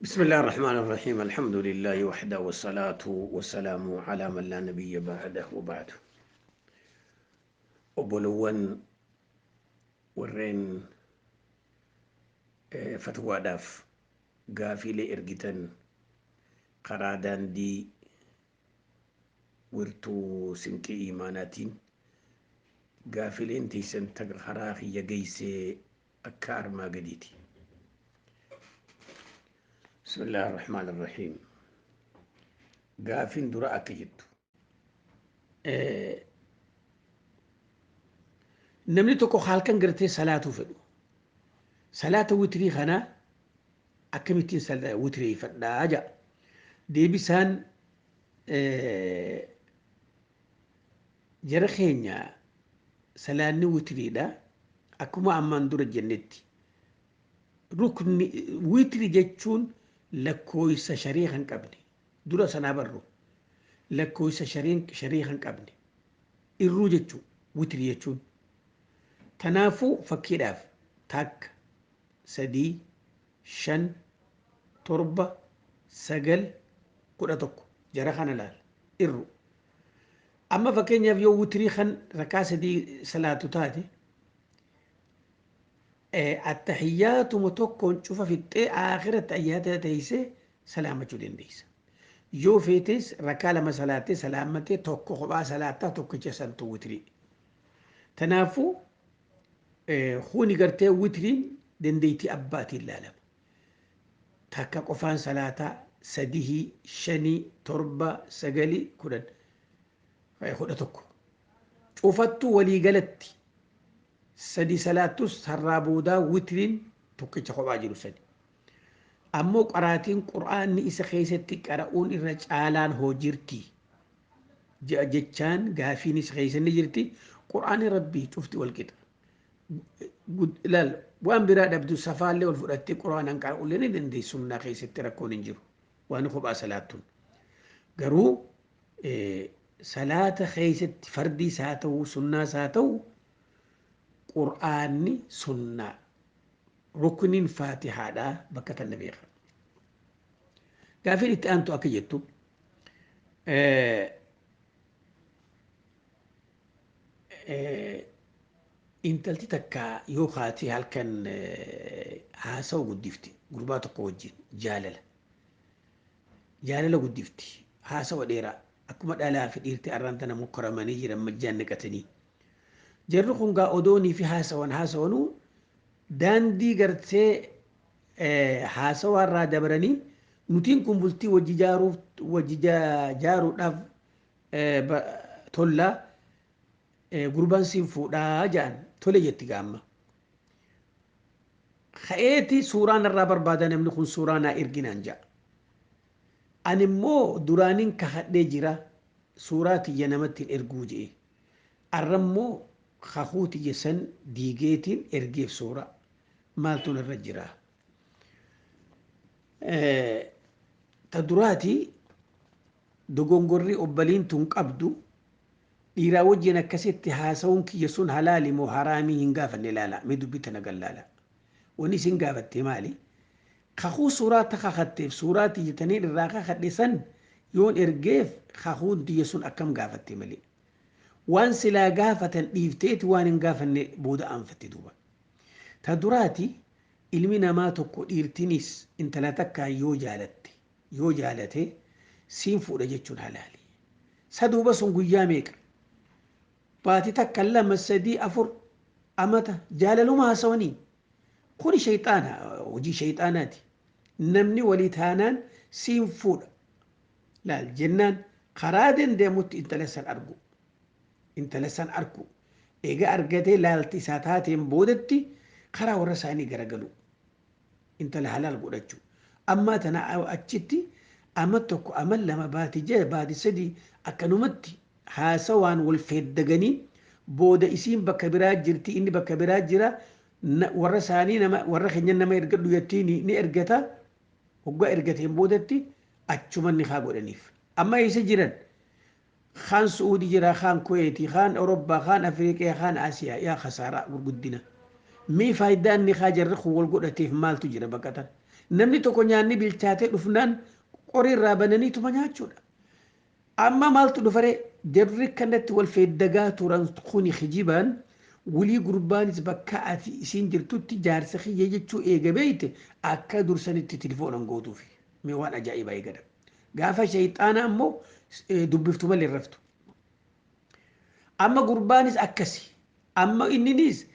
بسم الله الرحمن الرحيم. الحمد لله وحده، والصلاة والسلام على من لا نبي بعده، وبعد. Obbolowwan warreen fatwaadhaaf gaafiilee ergitan karaa daandii wirtuu Sinqii Imaanaatiin, gaafileen teessan karaa kiyya geessee akka armaa gadiiti. بسم الله الرحمن الرحيم. Gaafiin dura akka jettu, namni tokko halkan gartee salaatuu fedhu, salaata witrii kana akkamittiin witreeffadhaa jedha. Deebisaan, jara keenya, salaanni witriidha akkuma ammaan dura jennetti, rukni witri jechuun lakkoofsa sharii kan qabne, dura sanaa barru, lakkoofsa sharii kan qabne irruu jechuu witri jechuun. Kanaafuu fakkiidhaaf 1, 3, 5, 7, 9, 11, jara kana laal, irru. Amma fakkeenyaaf yoo witrii kan rakaa 3 salaatu taate, attahiyyaatuma tokkoon cufa fixxee akhiratti ayyaata teessee salaamachuu dandeessa. Yoo feetes rakaa 2 salaattee salaamatee 1 kophaa salaattaa, tokkicha santu witrii. Kanaafuu kuni gartee witriin dandeettii abbaatiin ilaalama. 1 qofaan salaataa, 3, 5, 7, 9, 10, 11. Cufattuu waliigalatti 3 salaattus sarraa boodaa witriin tokkicha kophaa jiru sadi. Ammoo qaraatiin qur'aanni isa keessatti qara'uun irra caalaan hoo jirti. Jechaan gaafiin isa keessa ni jirti. Qur'aanni rabbii cufti wal qixa. Ilaal, waan biraa dhabdu safaallee wal fudhattee qur'aanaan qara'uullee ni dandeessu, sunnaa keessatti rakkoon hin jiru. Waan kophaa salaattuun. Garuu salaata keessatti fardiis haa ta'u, sunnaas haa ta'u, qur'aanni sunnaa rukniin faatihaadhaa bakka tana beeka. Gaafiin itti aantu akka jettu, intalti takka yoo kaatee halkan haasawa guddifti gurbaa tokko wajjin, jaalala. Jaalala guddifti, haasawa dheeraa, akkuma dhalaa fi dhiirti arraan tana mokkoramanii jiran majjaan naqatanii. Jarri kun gaa odoonii fi haasawan haasawanuu daandii gartee haasawaa irraa dabaranii, nutiin kun bultii wajji jaaruuf wajji jaaruudhaaf tollaa, gurbaan siin fuudhaa jedhan, tole jetti gaamma. Ka'eeti suuraan irraa barbaada, namni kun suuraa naa erginaan ja'a. Ani immoo duraaniin kakadhee jira, suuraa tiyya namatti hin erguu je'e. Arra immoo kakuu tiyya san diigeetiin ergeef suuraa. Maaltu narra jira? Ta duraati, dogongorri obbaliin tun qabdu, dhiiraa wajjin akkasitti haasawuun kiyya sun halaali moo haraamii hin gaafanne. Ilaala mee, dubbii tana gallaala. Wanni isin gaafatte maali? Kakuu suuraa ta kakatteef, suuraa tiyya taniin irraa kakadhe san yoon ergeef kakuun tiyya sun akkam gaafatte malee. Waan silaa gaafatan dhiifteeti waan hin gaafanne booda aanfatte duuba. Ta duraati, ilmi namaa tokko, dhiirtinis intala takkaa yoo jaalatte, yoo jaalate, siin fuudha jechuun halaali. Sa duuba sun guyyaa meeqa? Baatii 1, 2, 3, 4, amata jaalaluma haasawanii. Kuni shayxaana, hojii shayxaanaati. Namni walii taanaan siin fuudha. Laal jennaan karaa danda'amutti intala san argu. Intala san argu. Egaa argatee laalti isaa taateen boodatti karaa warra isaanii garagalu. Intala halaal godhachuu. Ammaa tana achitti ama 1, ama 2, baatii 6, baatii 3 akkanumatti haasawaan wal feeddaganii, booda isiin bakka biraa jirti, inni bakka biraa jira, warra isaanii nama warra keenya nama ergadhu jettii ni ergata. Hoggaa ergateen boodatti achuma ni haa godhaniif. Amma eessa jiran? Kaan Su'uudii jira, kaan Kuweetii, kaan Awurooppaa, kaan Afriikaa, kaan Asiyaa. Yaa khasaaraa gurguddina! Mee faayidaan ni haa jarri kun wal godhateef maaltu jira bakka tana? Namni tokko nyaanni bilchaatee dhufnaan qorii irraa bananiituma nyaachuudha. Amma maaltu dhufaree jarri kanatti wal feeddagaa turan kuni kijibaan walii gurbaanis bakka ati isiin jirtutti jaarsa kiyya jechuu eega beeyte akka dursanitti tilifoonan gootuufi. Mee waan ajaa'ibaa eegada. Gaafa shayxaana ammoo dubbiftu malee hin raftu. Amma gurbaanis akkasi. Amma inninis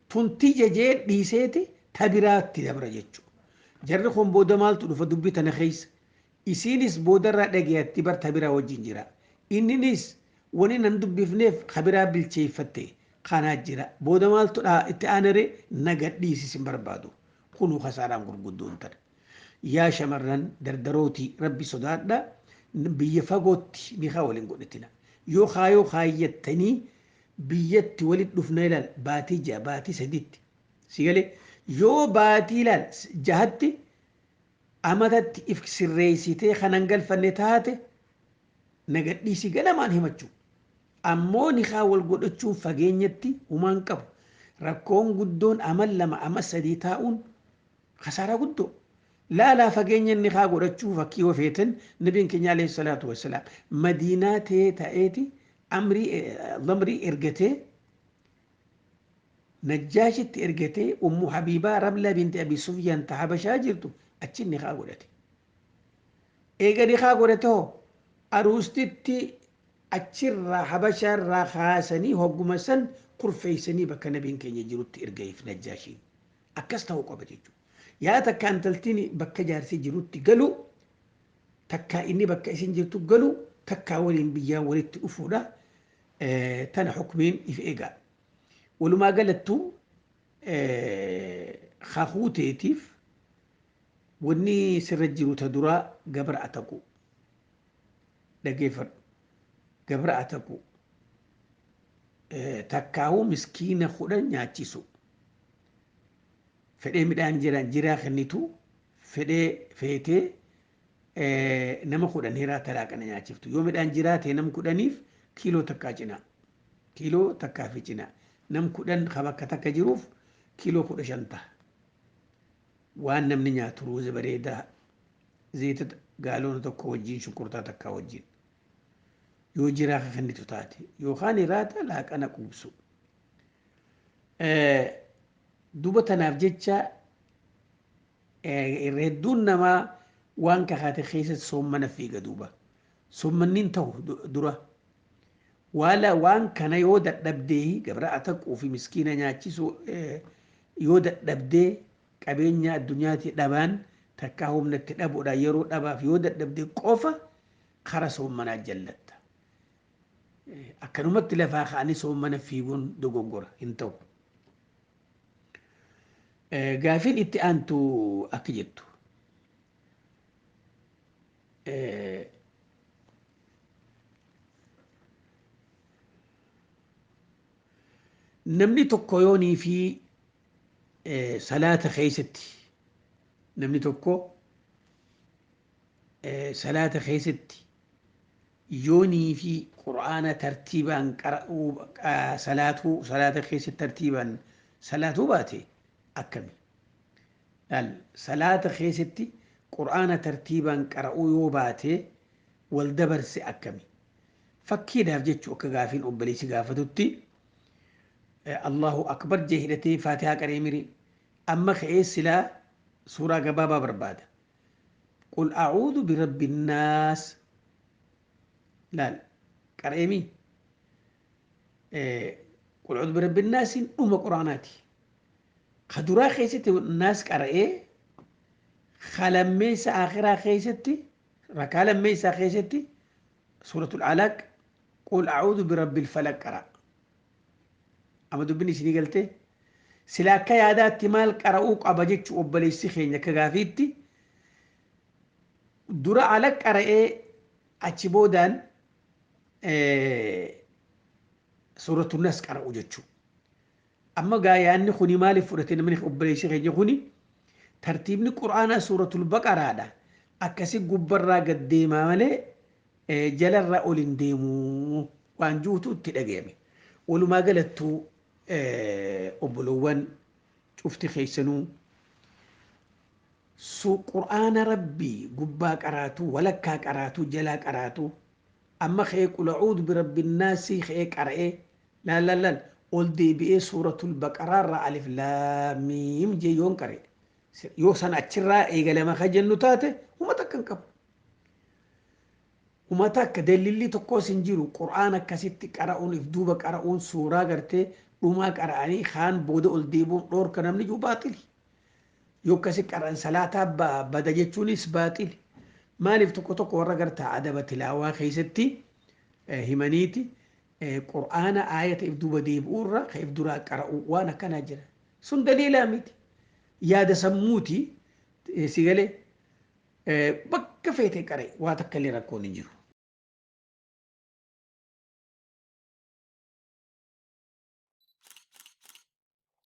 tunti jajee dhiiseeti tabiraatti dabra jechuudha. Jarri kun booda maaltu dhufa dubbii tana keessa. Isiinis boodarraa dhagayatti bar tabiraa wajjin jira. Inninis wani nan dubbifneef kabiraa bilcheeffatte kanaa jira. Booda maaltu itti aanaree naga dhiisis hin barbaadu. Kunuu kasaaraan gurguddoon tana. Yaa shamarran dardarootii rabbi sodaadha. Biyya fagootti ni haa waliin godhatina. Yoo kaayoo kaayyattanii biyyatti walitti dhufna ilaal baatii 6 baatii 3tti. Si galee yoo baatii ilaal 6tti amatatti if sirreessitee kanan galfanne taate nagadhiisi ganamaan himachuu. Ammoo ni haa wal godhachuun fageenyatti humaan qabu. Rakkoon guddoon amal 2 ama 3 taa'uun kasaaraa guddoo. Laalaa fageenya inni haa godhachuu fakkii yoo feetan nabiin keenya alayhi salaatu wassalaam Madiinaa ta'ee ta'eeti amrii lamrii ergatee Najjaashitti ergatee Ummu Habiibaa Ramlaa binti Abi Sufyaan ta Habashaa jirtu achi inni haa godhate. Eega ni haa godhate hoo aruustitti achirraa Habashaarraa kaasanii hogguma san kurfeessanii bakka nabiin keenya jirutti erga'iif Najjaashiin. Akkas ta'uu qaba jechuudha. Yaa takka intaltiin bakka jaarsi jirutti galu, takka inni bakka isin jirtu galu, takka waliin biyyaan walitti dhufuudha. Tana hukmiin if eegaa. Walumaa galattuu kakuu teetiif wanni sirra jiru ta duraa gabra ataqu. Dhageeffadhu. Gabra ataqu. Takkaahuu miskiina 10 nyaachisu. Fedhee midhaan jiran jiraa kennitu fedhee feetee nama 10 hiraa talaaqana nyaachiftu. Yoo midhaan jiraa ta'e nam 10f kiiloo takkaa cinaa. Kiiloo takkaa fi cinaa. Nam 10 ka bakka takka jiruuf kiiloo 15 ta'a. Waan namni nyaatu ruuza bareedaa zayita gaaloona tokko wajjin shunkurtaa takkaa wajjin. Yoo jiraa ka kennitu taate yookaan hiraata laaqana quubsu. Duba tanaaf jecha irra hedduun namaa waan kakaate keessatti soommana fiiga duuba. Soommanni hin ta'u dura. Waan kana yoo dadhabdee gabra ataquu fi miskiina nyaachisuu yoo dadhabdee qabeenya addunyaatti dhabaan takkaa humnatti dhabuudha yeroo dhabaaf yoo dadhabdee qofa kara soommanaa jallatta. Akkanumatti lafaa ka'anii soommana fiiguun dogoggora hin ta'u. Gaafiin itti aantu akka jettu. Namni tokko yoonii fi salaata keessatti namni tokko salaata keessatti yoonii fi qur'aana tartiibaan qara'uu salaatuu salaata keessatti tartiibaan salaatuu baate akkami? Laal salaata keessatti qur'aana tartiibaan qara'uu yoo baate wal dabarse akkami? Fakkiidhaaf jechuu akka gaafiin obboleessi gaafatutti Allahu akbar jee hidhatee Faatihaa qaree miri amma ka'ee silaa suuraa gabaabaa barbaada. Qul a'uudhu birabbi naas laal qaree mi qul a'uudhu birabbi naasiin dhuma quraanaati. Ka duraa keessatti naas qara'ee ka lammeessa akhiraa keessatti rakaa lammeessaa keessatti suuratul alaq qul a'uudhu birabbil falaq qara'a. Amma dubbin isinii galtee sila akka yaadaatti maal qara'uu qaba jechuu obboleessi keenya akka gaafiitti dura alaq qara'ee achi boodaan suuratul nas qara'u jechuu. Amma gaa yaadni kuni maaliif fudhate namni obboleessi keenya kuni tartiibni qur'aanaa suuratul baqaraadha. Akkasi gubbarraa gad deemaa malee jalarraa ol hin deemuu waan juutu itti dhagayame. Walumaa galattuu obboloowwan cufti keessanuu Su qur'aana rabbii gubbaa qaraatuu, walakkaa qaraatuu, jalaa qaraatuu, amma ka'ee qul a'uudhu birabbinnaasii ka'ee qara'ee laal laal laal ol deebi'ee suuratul baqaraarraa alif laamiim jee yoon qara'e yoo san achirraa eegalama ka jennu taate huma takka hin qabu. Huma takka dalilli tokkos hin jiru. Qur'aan akkasitti qara'uun, if duuba qara'uun, suuraa gartee dhumaa qara'anii kaan booda ol deebi'uun dhoorka namni jiru baaxili. Yoo akkasi qara'an salaataa bada jechuunis baaxili. Maaliif tokko tokko warra gartaa adaba tilaawaa keessatti himaniiti qur'aana aayata if duuba deebi'uurra ka if duraa qara'uu waan akkanaa jira. Sun daliilaa miti. Yaada sammuuti si galee bakka feete qara'e waa takka illee rakkoon hin jiru.